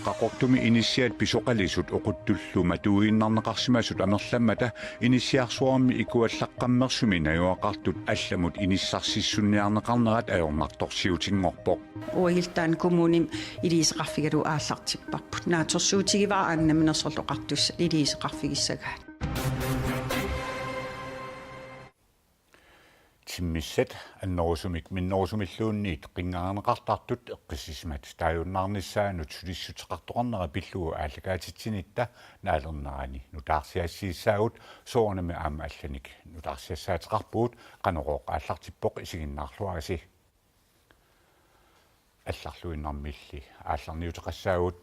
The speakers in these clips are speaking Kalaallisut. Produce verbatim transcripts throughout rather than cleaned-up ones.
Qaqortumi inissiat pisoqalisut oquttullu matuinnarneqarsimasut amerlammata inissiarsuarmi ikuallaqqammersumi najugaqartut allamut inissarsissunniarneqarnerat ajornartorsiutinngorpoq. Uagullu taanna kommunimi iliuuseqarfigalugu aallartipparput. Naatsorsuutigivara aamma Namminersorlutik Oqartussat iliuuseqarfigissagaat. Timmissat annerusumik minnerusumilluunniit qinngarneqartartut eqqissisimasut taajunnaarnissaannut sulissuteqartoqarnera pillugu aallakaatitsinitta naalernerani nutaarsiassiissaagut, soorunami aamma allanik nutaarsiassaateqarpugut. Qanorooq aallartippoq, isiginnaarluarisi. Allarluinnarmilli aallarniuteqassaagut.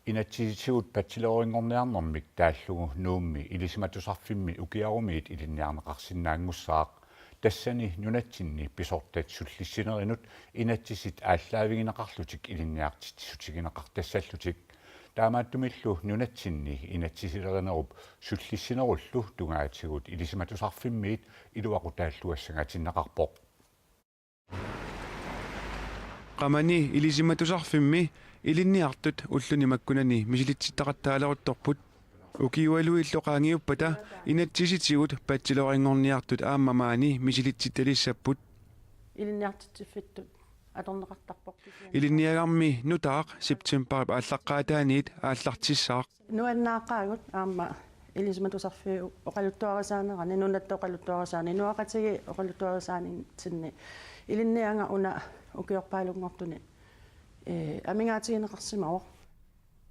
Inatsisitigut bachelorinngorniarnermik taallugu Nuummi Ilisimatusarfimmi ukiarumiit ilinniarneqarsinnaanngussaaq. Tassani nunatsinni pisortat sullissinerinut inatsisit aallaavigineqarlutik ilinniartitsissutigineqartassallutik. Taamaattumillu nunatsinni inatsisilerinerup sullissinerullu tungaatigut Ilisimatusarfimmiit iluaqutaalluassangatinneqarpoq. Qamani Ilisimatusarfimmi ilinniartut ulluni makkunani misilitsittaqattaaleruttorput. Ukiualuillu qaangiuppata inatsisitigut bachelorinngorniartut aamma maani misilitsittalissapput. Ilinniartitsiffittut atorneqartarpoq kisianni. Ilinniagarmi nutaaq septembarip aallaqqaataaniit aallartissaaq. Nuannaaqaagut aamma Ilisimatusarfiup oqaluttuarisaanerani, nunatta oqaluttuarisaaneq, nuaqatigiit oqaluttuarisaanitsinni ilinniagaq una ukiorpaalunngortuni, ee, amigaatigineqarsimavoq.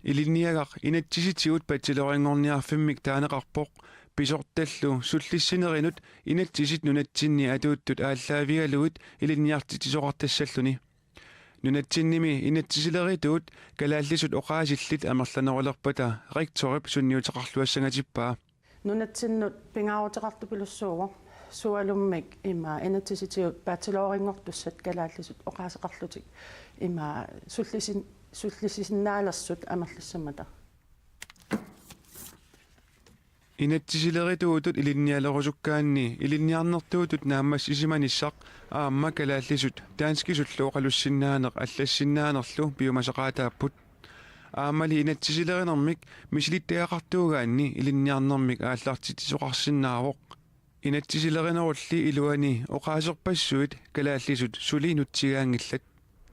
Ilinniagaq inatsisitigut bachelorinngorniarfimmik taaneqarpoq. Pisortallu sullissinerinut inatsisit nunatsinni atuuttut aallaavigalugit ilinniartitsisoqartassalluni. Nunatsinnimi inatsisilerituut kalaallisut oqaasillit amerlanerulerpata rektorip sunniuteqarluassangatippaa. Nunatsinnut pingaaruteqartupilussuuvoq sualummik ima inatsisitigut bachelorinngortussat kalaallisut oqaaseqarlutik ima sullisin-, sullissisinnaalersut amerlissimmata. Inatsisilerituutut ilinnialerusukkaanni ilinniarnertuutut naammassisimanissaq aamma kalaallisut danskisullu oqalussinnaaneq allassinnaanerlu piumasaqaataapput. Aammali inatsisilerinermik misilittagaqartuugaanni ilinniarnermik aallartitsisoqarsinnaavoq. Inatsisilerinerulli iluani oqaaserpassuit kalaallisut suli nutsigaanngillat.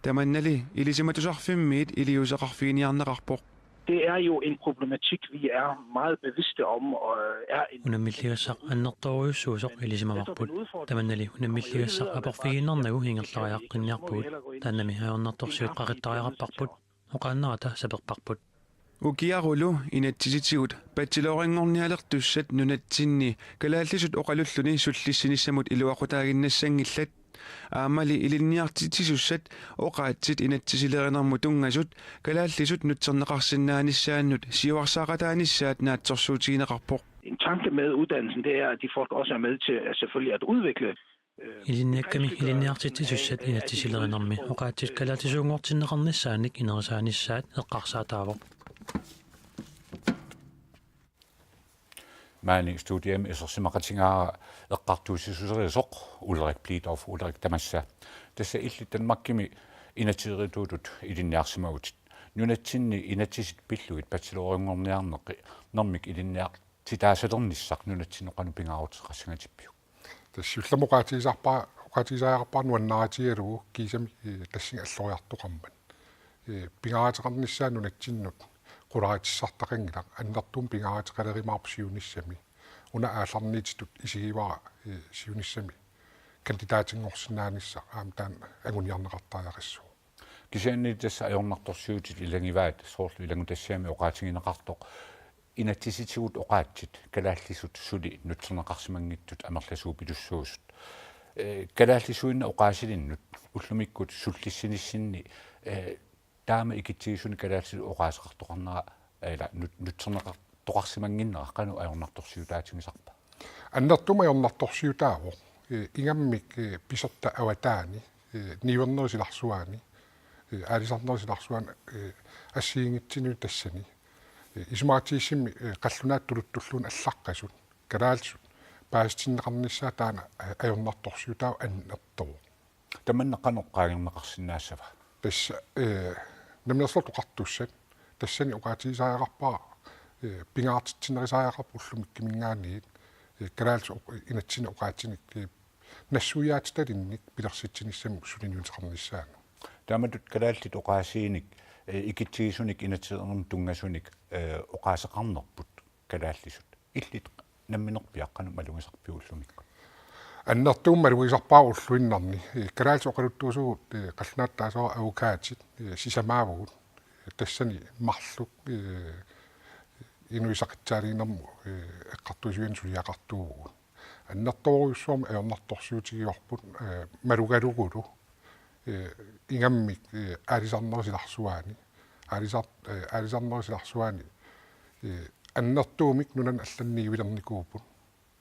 Tamannali Ilisimatusarfimmiit iliuuseqarfiginiarneqarpoq. Det er jo en problematik, vi er meget bevidste om, og er en Unammilligassaq annertoorujussuusoq ilisimavarput. Tamannali unammilligassaq aporfigiinnarnagu ingerlariaqqinniarpugut. Taannami ajornartorsiut qaqittarput. Oqaannarata saperparput. Ukiarulu inatsisitigut bachelorinngornialertussat nunatsinni kalaallisut oqalulluni sullissinissamut iluaqutaaginnassanngillat. Aammali ilinniartitsisussat oqaatsit inatsisilerinermut tunngasut kalaallisut nutserneqarsinnaanissaannut siuarsaaqataanissaat naatsorsuutigineqarpoq. En tanke med uddannelsen, det er, at de folk også er med til at, selvfølgelig at udvikle, øh, Ilinniakkami ilinniartitsisussat inatsisilerinermi oqaatsit kalaallisuunngortinneqarnissaannik inerisaanissaat eqqarsaataavoq. Maani studiami isersimaqatigaara eqqartuussissuserisoq Ulrik Blidorf. Ulrik, tamassa. Tassa illit Danmarkimi inatsisilerituutut ilinniarsimavutit. Nunatsinni inatsisit pillugit bachelorinngorniarneq-, -nermik ilinniartitaassalernissaq nunatsinnut qanoq pingaaruteqassangatippiuk? Tassa siullermik oqaatigisarpara, oqaatigisariaqarpara nuannaarutigalugu kiisami, ee, tassunga alloriartoqarmat. Ee, pingaaruteqarnissaa nunatsinnut qularitsissartaqanngilaq, annertuumik pingaaruteqalerimaarpoq siunissami. Una aallarniititut isigivara, ee, siunissami kandidaatinngorsinnaanissaq aamma taanna anguniarneqartariaqassaaq. Kisianni tassa ajornartorsiutit ilagivaat, soorlu ilanngutassiami oqaatigineqartoq inatsisitigut oqaatsit kalaallisut suli nutserneqarsimanngitsut amerlasuupilussuusut. Ee, kalaallisuinnaq oqaasilinnut ullumikkut sullissinissinni, ee, taama ikitsigisunik kalaallisut oqaaseqartoqarnera, ila nut-, nutserneqartoqarsimannginnera qanoq ajornartorsiutaatigisarpa? Annertuumik ajornartorsiutaavoq. Ee, ingammik, ee, pisortat avataani, ee, niuernerup silarsuaani, ee, aalisarnerup silarsuaani, ee, assigiinngitsunik tassani. Ee, isumaqatigiissummik, ee, qallunaatut tuluttulluunniit allaqqasut kalaallisut paasitinneqarnissaat taanna, ee, ajornartorsiutaavoq annertooq. Tamanna qanoq qaangerneqarsinnaassava? Tassa, ee, Namminersorlutik Oqartussat Tassani oqaatigisariaqarpara, eh, pingaartitsinerusariaqarpoq ullumi kiminngaanniit, eh, kalaallisut oq-, inatsisinnik oqaatsinik, eh, nassuiaatitalinnik pilersitsinissamik suliniuteqarnissaanut. Taamatut kalaallit oqaasiinik, eh, ikitsigisunik inatsisarnermut tunngasunik, eh, oqaaseqarnerput kalaallisut. Illit namminerpiaq qanoq malugisarpiuk ullumikkut? Annertuumik malugisarpara ulluinnarni. Eh, kalaallisut oqaluttuusugut, eh, qallunaatut taassuma avokaatit, eh, sisamaavugut. Tassani marluk, eh, inuit saqqummiunnermut, eh, eqqartuisuinermut suliaqartuuvugut. Annertoorujussuarmik ajornartorsiutigivarput, eh, malugalugulu, eh, ingammik, eh, aalisarnerup silarsuaani. Aalisar-, eh, aalisarnerup silarsuaani, eh, annertuumik nunanut allanut niuilernikuupput.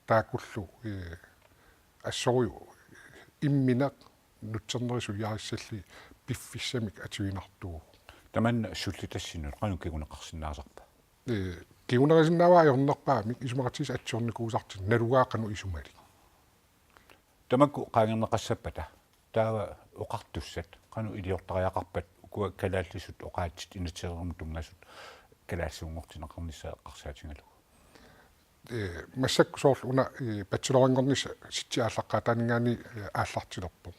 Taakkullu, eh, assorujuk immineq nutsernerup suliarissallugit piffissamik atuinartuuvoq. Tamanna sullitassinnut qanoq kinguneqarsinnaasarpa? Eh, kingunerisinnaavaa ajornerpaamik isumaqatigiissut atsiornikuusartik nalugaaqanut isumalik. Tamakku qaangerneqassappata taava oqartussat qanoq iliortariaqarpat ukua kalaallisut oqaatsit inatsisarnermut tunngasut kalaallisuunngortinneqarnissaat eqqarsaatigalugu? Eh, massakkut soorlu una, eh, bachelorinngornissaq sitsi aallaqqaataaninngaanniit, eh, aallartilerpoq.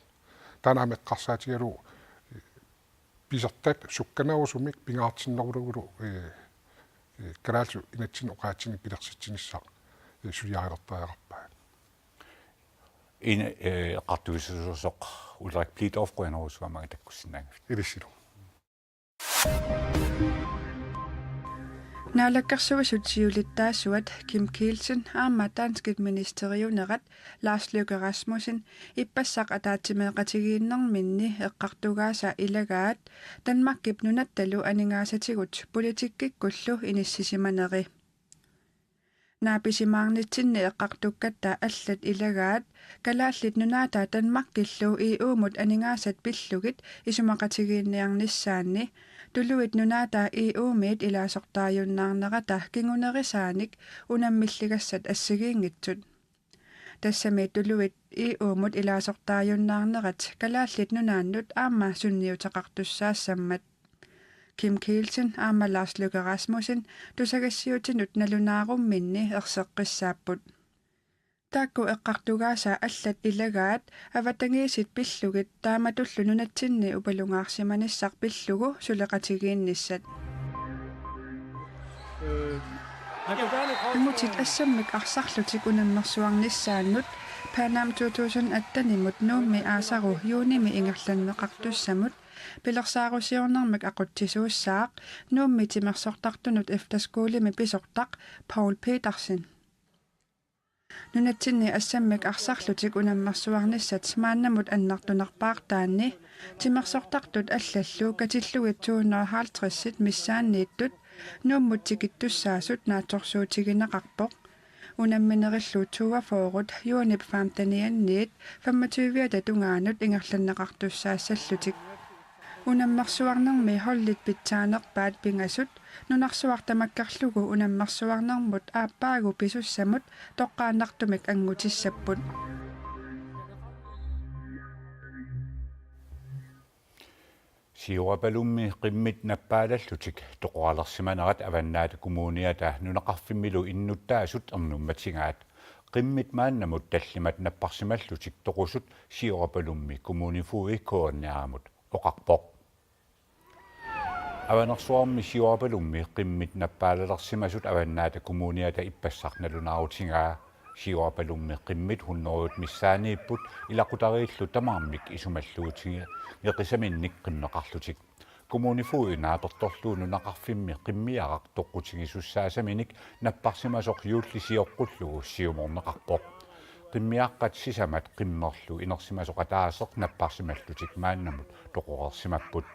Taanna aamma eqqarsaatigalugu, eh, pisortat sukkanerusumik pingaartinnerulugulu, eh, eh, kalaallisut inatsisinnik oqaatsinik pilersitsinissaq, eh, suliarilertariaqarpaat. Ina, eh, eqqartugassarsiortoq Ulrik Blidorf, qujanarujussuaq maanga takkussinnaagavit. Ilissilu. Naalakkersuisut siulittaasuat Kim Kielsen aamma danskit ministeriunerat Lars Løkke Rasmussen ippassaq ataatsimeeqatigiinnerminni eqqartugaasa ilagaat Danmarkip nunattalu aningaasatigut politikkikkullu inissisimaneri. Naapisimaarnitsinni eqqartukkatta allat ilagaat Kalaallit Nunaata Danmarkillu E U-mut aningaasat pillugit isumaqatigiinniarnissaanni, tuluit nunaata E U-miit ilaasortaajunnaarnerata kingunerisaanik unammilligassat assigiinngitsut. Tassami tuluit E U-mut ilaasortaajunnaarnerat Kalaallit Nunaannut aamma sunniuteqartussaassammat. Kim Kielsen aamma Lars Løkke Rasmussen tusagassiutinut nalunaarumminni erseqqissaapput. Taakku eqqartugaasa allat ilagaat avatangiisit pillugit taamatullu nunatsinni upalungaarsimanissaq pillugu suleqatigiinnissat. Imutit assammik arsarlutik unammersuarnissaannut Panam to tusind atten-imut Nuummi aasaru juunimi ingerlanneqartussamut pilersaarusiornermik aqutsisuussaaq Nuummi timersortartunut efterskolemi pisortaq Poul Petersen. Nunatsinni assammik arsarlutik unammersuarnissat maannamut annertunerpaartaanni timersortartut allallu katillugit to hundrede og halvtreds missaanniittut Nuummut tikittussaasut naatsorsuutigineqarpoq. Unamminerillu toogfyrre juunip femtenianniit femogtyviata tungaanut ingerlanneqartussaassallutik. Unammersuarnermi holdit pitsaanerpaat pingasut nunarsuaq tamakkerlugu unammersuarnermut aappaagu pisussamut toqqaannartumik anngutissapput. Siorapalummi qimmit nappaalallutik toqoralersimanerat Avannaata Kommuniata nunaqarfimmilu innuttaasut ernummatigaat. Qimmit maannamut tallimat napparsimallutik toqusut Siorapalummi kommunefoged K N R-imut oqarpoq. Avanersuarmi Siorapalummi qimmit nappaalalersimasut Avannaata Kommuniata ippassaq nalunaarutigaa. Siorapalummi qimmit hundredet missaanniipput ilaqutariillu tamarmik isumalluutigeqisaminnik qimmeqarlutik. Kommunefogedi naapertorlugu nunaqarfimmi qimmiaraq toqqutigisussaassaminik napparsimasoq juulli sioqqullugu siumorneqarpoq. Qimmiaqqat sisamat qimmerlu inersimasoq ataaseq napparsimallutik maannamut toqoreersimapput.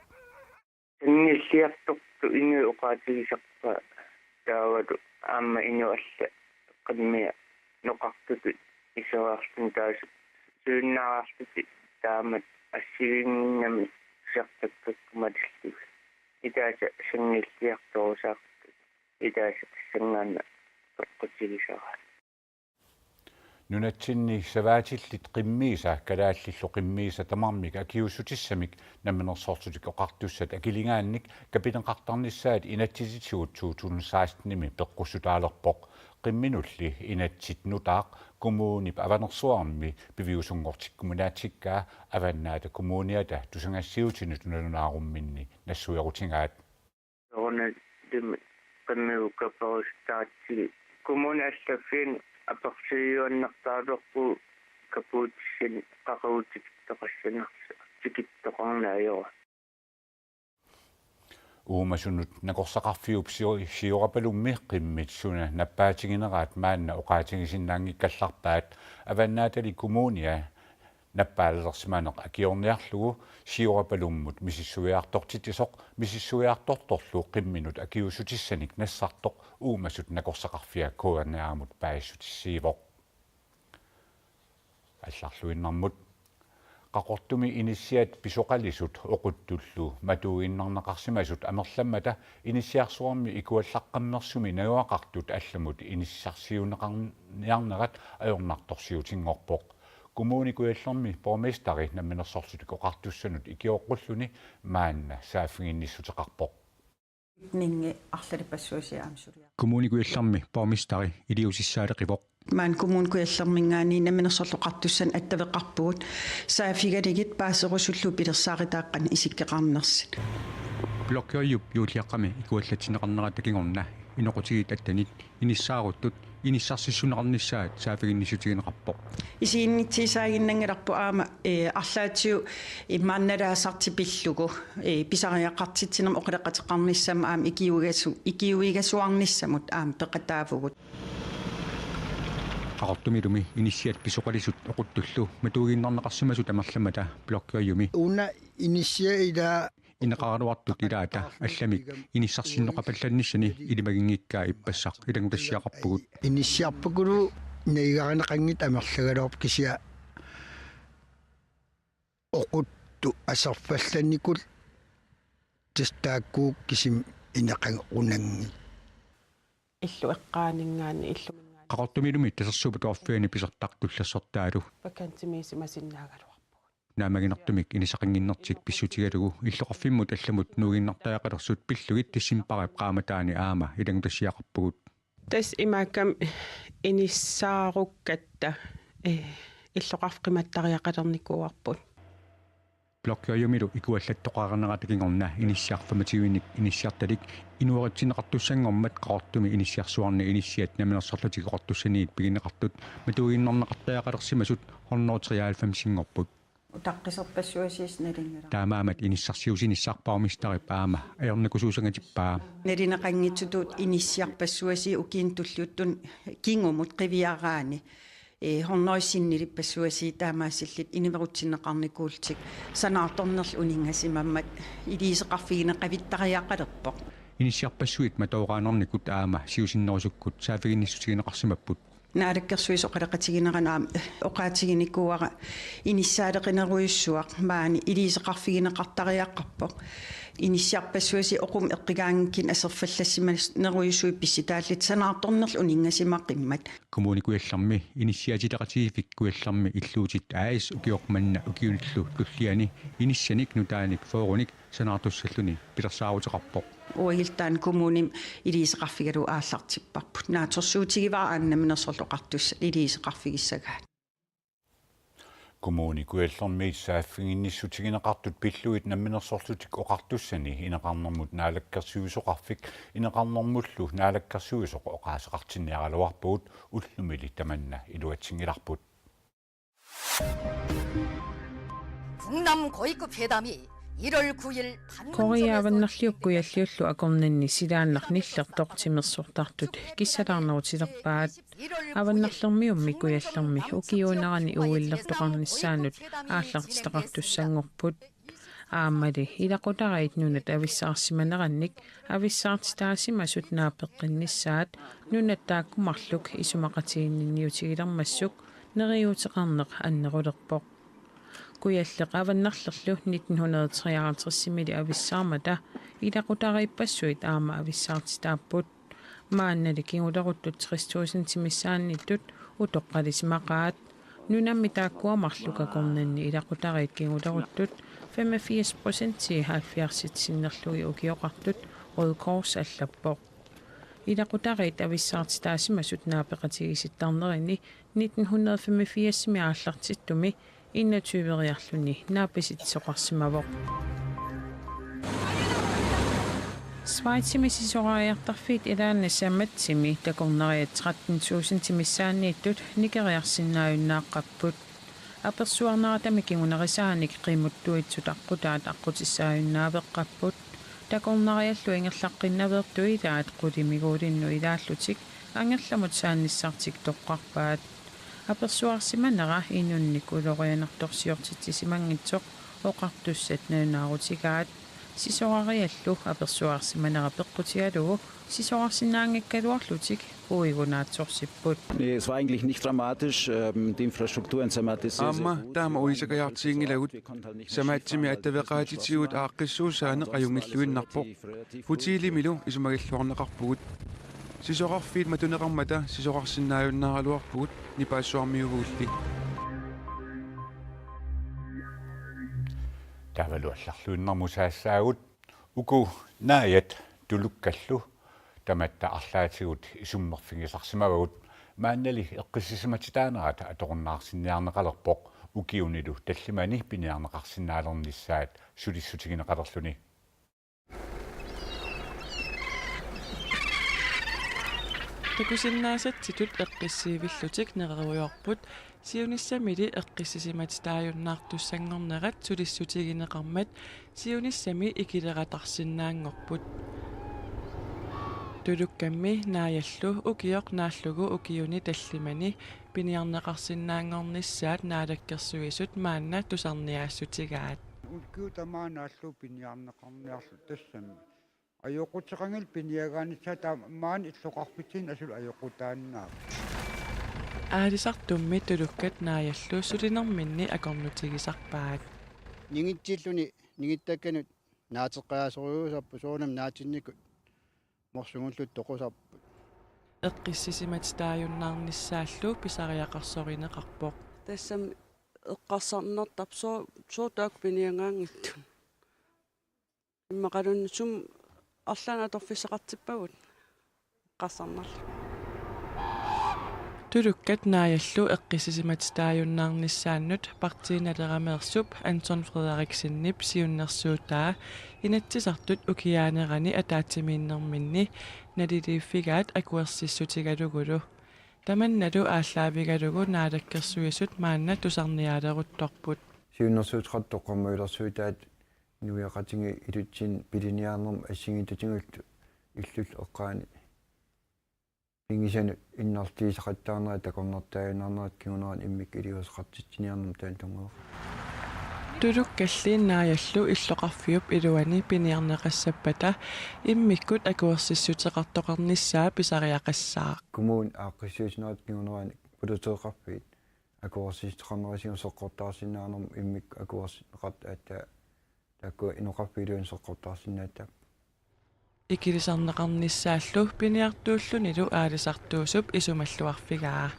Sanngilliartortut inuit oqaatigisarpaat taavalu aamma inuit allat qimmiat noqartutut iserarluni taassuma sulinnaareerlutik taamatut assigiinnginnami isertakkakku malillugit. Ilaasa sanngilliartorusaartut ilaasa tassanngaannaq toqqutigisaraat. Nunatsinni savaatillit qimmiisa kalaallillu qimmiisa tamarmik akiuussutissamik Namminersorlutik Oqartussat akiligaannik kapineqartarnissaat inatsisitigut to tusind seksten-imi peqqussutaalerpoq. Qimminulli inatsit nutaaq kommunip avanersuarmi piviusunngortikkuminaatsikkaa Avannaata Kommuniata tusagassiuutinut nalunaarumminni nassuerutigaat. Soorunalimi qimmigut kaperusutaatsigit. Kommuni allaffiani apersuijuaannartaraluarpugut kapuutissani qaqugu tikittoqassanersoq tikittoqarneq ajorami. Uumasunut nakorsaqarfiup sio-, siorapalummi qimmit suna nappaatigineraat maanna oqaatigisinnaanngikkallarpaat. Avannaatali Kommunia nappaalersimaneq akiorniarlugu siorapalummut misissuiartortitsisoq, misissuiartortorlu qimminut akiuussutissanik nassartoq uumasut nakorsaqarfia K N R-imut paasissutissiivoq. Allarluinnarmut. Qaqortumi inissiat pisoqalisut oquttullu matuinnarneqarsimasut amerlammata inissiarsuarmi ikuallaqqammersumi najugaqartut allamut inissarsiunneqarniarnerat ajornartorsiutinngorpoq. Kommune Kujallermi borgmesteri Namminersorlutik Oqartussanut ikioqqulluni maanna saaffiginnissuteqarpoq. Ningi arlalipassuusiaamsulia. Kommune Kujallermi borgmesteri iliuusissaaleqivoq. Maan Kommune Kujallerminngaanniit Namminersorlutik Oqartussanut attaveqarpugut saaffigalugit paaserusullugu pilersaaruteqarneq isikkoqarnersut. Blokkeerjup juulliaqqami ikuallatsinneqarnerata kingorna inoqutigiit attenit inissaaruttut inissarsissuunneqarnissaat saaffiginnissutigineqarpoq. Isiginnitsiisaaginnanngilarput aamma, eh, arlaatigut immaannalaasartik pillugu, eh, pisariaqartitsinermut oqaloqateqarnissamut aamma ikiuigasu-, ikiuigasuarnissamut aamma peqataavugut. Qaqortumilumi inissiat pisoqalisut oquttullu matuinnarneqarsimasut amerlammata Blokkeerjumi. Una inissiat ilaa ineqaraluartut ilaata allamik inissarsinneqapallannissani ilimaginngikkaa ippassaq ilanngutassiaqarpugut. Inissiarpakuluuvoq najugarineqanngitsoq amerlagaluarpoq kisianni oquttut aserfallannikut tassa taakku kisimi ineqarunanngillat. Illu eqqaaninngaanniit illuminngaanniit. Qaqortumilumi Tasersuup Atuarfiani pisartaq tullersortaalu. Vakantimiisimasinnaagaluarpugut. Naammaginartumik inisaqannginnertik pissutigalugu illoqarfimmut allamut nuuginnartariaqalersut pillugit decembarip qaammataani aamma ilanngutassiaqarpugut. Tassa imaakkami inissaarukkatta, eh, illoqarfik qimattariaqalernikuuarput. Blokkeerjumilu ikuallattoqarnerata kingorna inissiarfamativinik inissiartalik inueritsinneqartussanngormat Qaqortumi inissiarsuarni inissiat Namminersorlutik Oqartussaniit pigineqartut matuinnarneqartariaqalersimasut hundrede treoghalvfemsinngorput. Utaqqiserpassuasiis nalinngilaq. Taamaammat inissarsiuussinissaa borgmesterip aamma ajornakusuussangatippaa. Nalineqanngitsutut inissiarpassuasiit ukiuni tulliuttuni kingumut qiviaraanni, eh, hundrede sinnilippassuasiit taamaasillutik inuerutsinneqarnikuullutik sanaartornerlu uninngasimammat iliuuseqarfigineqavittariaqalerpoq. Inissiarpassuit matooraannarnikut aamma siusinnerusukkut saaffiginnissutigineqarsimapput. Naalakkersuisut oqaloqatiginerani aamma oqaatiginikuuara inissaaleqinerujussuaq maani iliuuseqarfigineqartariaqarpoq. Inissiarpassuasiit oqumut eqqugaangakkit aserfallassimanerujussuit pissutaallutik sanaartornerlu uninngasimaqimmat. Kommune Kujallermi inissiaatileqatigiiffik Kujallermi Illuutit A/S ukioq manna ukiunillu tulliani inissanik nutaanik fyrrenik sanaartussalluni pilersaaruteqarpoq. Uagultaani kommunimi iliuuseqarfigalugu aallartipparput. Naatsorsuutigivara aana Namminersorlutik Oqartussat iliuuseqarfigissagaat. Kommune Kujallermiit saaffiginnissutigineqartut pillugit Namminersorlutik Oqartussani ineqarnermut naalakkersuisoqarfik ineqarnermullu naalakkersuisoq oqaaseqartinniaraluarpugut ullumili tamanna iluatsinngilarput. 북남 고위급 회담이 일월 구일 Korea Avannarliup Kujalliullu akornanni silaannaq nillertoq timersortartut kissalaarnerutilerpaat. Avannarlermiummi Kujallermi ukiuunerani uillertoqarnissaanut aallartitaqartussanngorput. Aammali ilaqutariit nunat avissaarsimanerannik avissaartitaasimasut naapeqqinnissaat nunat taakku marluk isumaqatiginninniutigilermassuk neriuuteqarneq annerulerpoq. Kujalleq Avannarlerlu nitten hundrede treoghalvtreds-imili avissaarmata ilaqutariippassuit aamma avissaartitaapput. Maannali kinguleruttut tres tusind-it missaanniittut utoqqalisimaqaat. Nunami taakkua marluk akornanni ilaqutariit kinguleruttut femogfirs procentii halvfjerdsit sinnerlugit ukioqartut Røde Kors allappoq. Ilaqutariit avissaartitaasimasut naapeqatigiissittarnerini nitten hundrede femogfirsimi aallartittumi enogtyveriarluni naapisitsisoqarsimavoq. Schweizimi sisorariartarfiit ilaanni Samatsimi takornariat tretten tusindit missaanniittut nikeriarsinnaajunnaaqqapput. Apersuarneratami kingunerisaanik qimuttuitsut aqqutaat aqqutissaajunnaaqapput. Takornariallu ingerlaqqinnaveertut ilaat qulimiguulinnut ilaallutik angerlamut saannissartik toqqarpaat. Apersuarsimanera inunnik ulorianartorsiortitsisimannginnittoq oqartussat nalunaarutigaat. Sisorariallu apersuarsimanera peqqutigalugu sisorarsinnaanngikkaluarlutik puigunaatsorsipput. Nee, es war eigentlich nicht dramatisch. Ähm, die Infrastruktur in Samatis ist sehr, sehr Aamma gut. Taama uisakajaartiginngilagut. Samatsimi attaveqaatitigut aaqqissuussaaneq ajunngilluinnarpoq. Hotelimilu isumagilluarneqarpugut. Sisorarfiit matuneqarmata sisorarsinnaajunnaaraluarpugut nipaassuarmiuugulli. Taavalu allarluinnarmut saassaagut. Uku naajat tulukkallu tamatta arlaatigut isummerfigisarsimavagut. Maannali eqqissisimatitaanerat atorunnaarsinniarneqalerpoq ukiunilu tallimani piniarneqarsinnaalernissaat sulissutigineqalerluni. Takusinnaasatsitut eqqissiivillutik nererujoorput siunissamili eqqissisimatitaajunnaartussanngornerat sulissutigineqarmat siunissami ikileratarsinnaanngorput. Tulukkammi naajallu ukioq naallugu ukiuni tallimani piniarneqarsinnaanngornissaat Naalakkersuisut maanna tusarniaassutigaat. Ukiut tamaat naallugu piniarneqarniarlugu tassami. Ajoquteqanngilaq piniagaanissaat taava maani illoqarfitsinni asuli ajoqutaannaavoq. Aalisartummi tulukkat naajallu sulinerminni akornutigisarpaat. Ningitsilluni ningittakkanut naateqqajaasorujuusarput soorunami naatinnikkut morsungullutik toqusarput. Eqqissisimatittaajunnaarnissaallu pisariaqarsorineqarpoq. Tassami eqqarsarnartarpoq soo-, sooq taakku piniagaanngitsut. Immaqaluunniit sumut arlaannik atorfissaqartippagut eqqarsarnarluni. Tulukkat naajallu eqqissisimatittaajunnaarnissaannut Partii Nalerameersup Anton Frederiksenip siunnersuutaa Inatsisartut ukiaanerani ataatsimiinnerminni naliliiffigaat akuersissutigalugulu. Tamannalu aallaavigalugu Naalakkersuisut maanna tusarniaaleruttorput. Siunnersuuteqartut toqqammavilersuutaat inuiaqatigiit ilutsinni piliniarnermut assigiinngitsunullu illullu eqqaani pigisanut innarliisaqattaarnerat takornartaajunnaarnerat kingunerat immikkut iliuuseqartitsiniarnermut taanna tunngaveqarpoq. Tulukkalli naajallu illoqarfiup iluani piniarneqassappata immikkut akuersissuteqartoqarnissaa pisariaqassaaq. Kommunip aaqqissuussineratut kingunerani puluteeqarfiit akuersissuteqarnerisigut seqqortaarsinnaanermut immikkut akuersineqartut aatsaat taakku inoqarfiit iluanni seqqortaarsinnaattaapput. Ikilisarneqarnissaallu piniartuullunilu aalisartuusup isumalluarfigaa.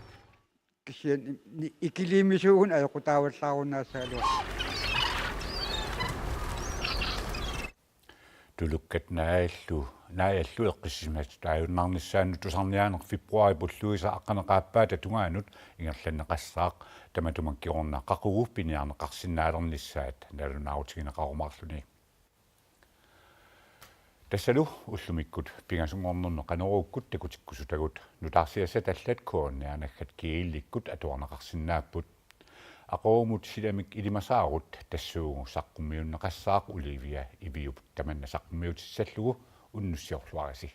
Kisianni ni-, ikiliimisuugut ajoqutaavallaarunnaassagaluaq. Tulukkat naajallu, naajallu eqqissisimatittaajunnaarnissaannut tusarniaaneq februaarip ulluisa aqqaneq-aappaata tungaanut ingerlanneqassaaq, tamatuma kingorna qaqugu piniarneqarsinnaalernissaat nalunaarutigineqarumaarluni. Tassalu ullumikkut pingasunngornermi Qanoruukkut takutikkusutagut. Nutaarsiassat allat K N R naggat G L-ikkut atuarneqarsinnaapput. Aqagumut silamik ilimasaarut tassuugu saqqummiunneqassaaq Olivia Iviup, tamanna saqqummiutissallugu unnussiorluarisi.